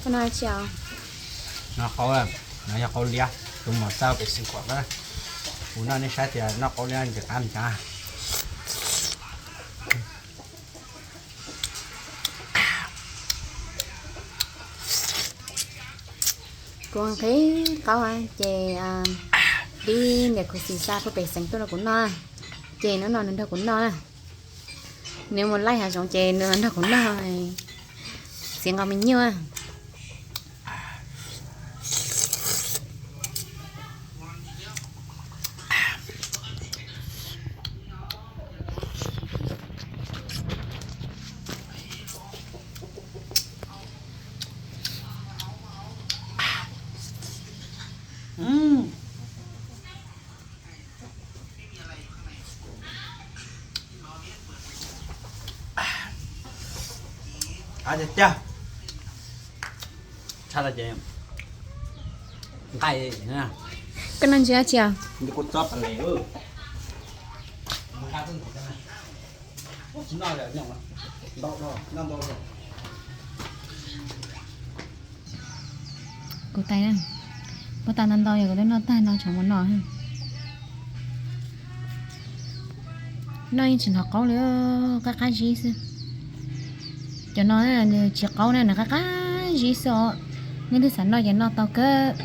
Koj noj tsi os? Noj qaub, no yog qaub liab, tus muam xa pem Xeev Khuam na. Kuv noj nej saib tias noj qaub liab ntxim qab mus cas. Kuv nqhis qaub ces dib niam khuv xim xa puag pem xeev tuaj rau kuv noj, ces hnub no nws nrog kuv noj na. Nws mus laij hav zoov ces nws nrog kuv noj, txiv nqos me nyuaj. Av tiag tiag. Tshaj tau ces nqaij. Koj noj ntsis dab tsi os? Kuv txob pam les. Kuv tais na, kuv tais ntau ntau yog kuv twb noj tag no tsam mus noj. Noj yeej tsis hnov qaub li, qab qab zib xwb. Cov no nws tsis qaub na, nws qab qab zib xwb os. Nej twb xav noj ces noj tau kawg.